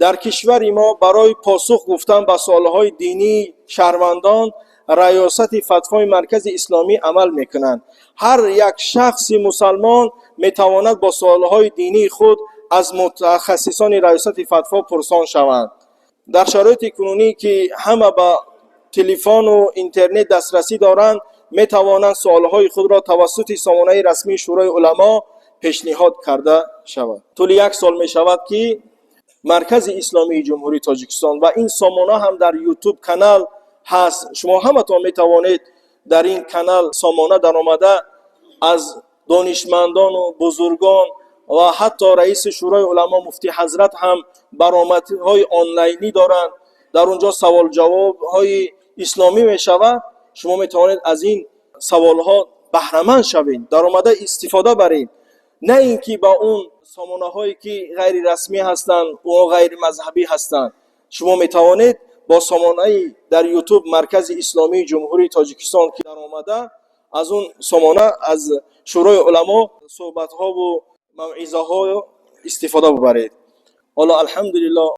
Дар кишвари мо барои посух гуфтан ба суолҳои динии шаҳрвандон Раёсати фатвои Маркази исломӣ амал мекунанд. Ҳар як шахси мусалмон метавонад бо суолҳои динии худ аз мутахассисони Раёсати фатво пурсон шаванд. Дар шароити кунунӣ, ки ҳама ба телефону интернет дастрасӣ доранд, метавонанд суолҳои худро тавассути сомонаи расмии Шӯрои уламо пешниҳод карда шавад. Тӯли як сол мешавад, ки Маркази исломии Ҷумҳурии Тоҷикистон ва ин сомона ҳам дар Ютуб канал ҳаст. Шумо ҳаматон метавонед дар ин канал, сомона даромада, аз донишмандону бузургон ва ҳатто раиси Шӯрои уламо, муфтӣ ҳазрат ҳам баромадҳои онлайнӣ доранд. Дар он ҷо саволҷавобҳои исломӣ мешавад. Шумо метавонед аз ин саволҳо баҳраманд шавед, даромада истифода баред, на ин ки ба он сомонаҳое, ки ғайрирасмӣ ҳастанд, онҳо ғайримазҳабӣ ҳастанд. Шумо метавонед бо сомонаи дар Ютуб Маркази исломии Ҷумҳурии Тоҷикистон, ки даромада, аз он сомона аз Шӯрои уламо суҳбатҳову мавъизаҳо истифода бубаред. Ҳоло, алҳамдулилло.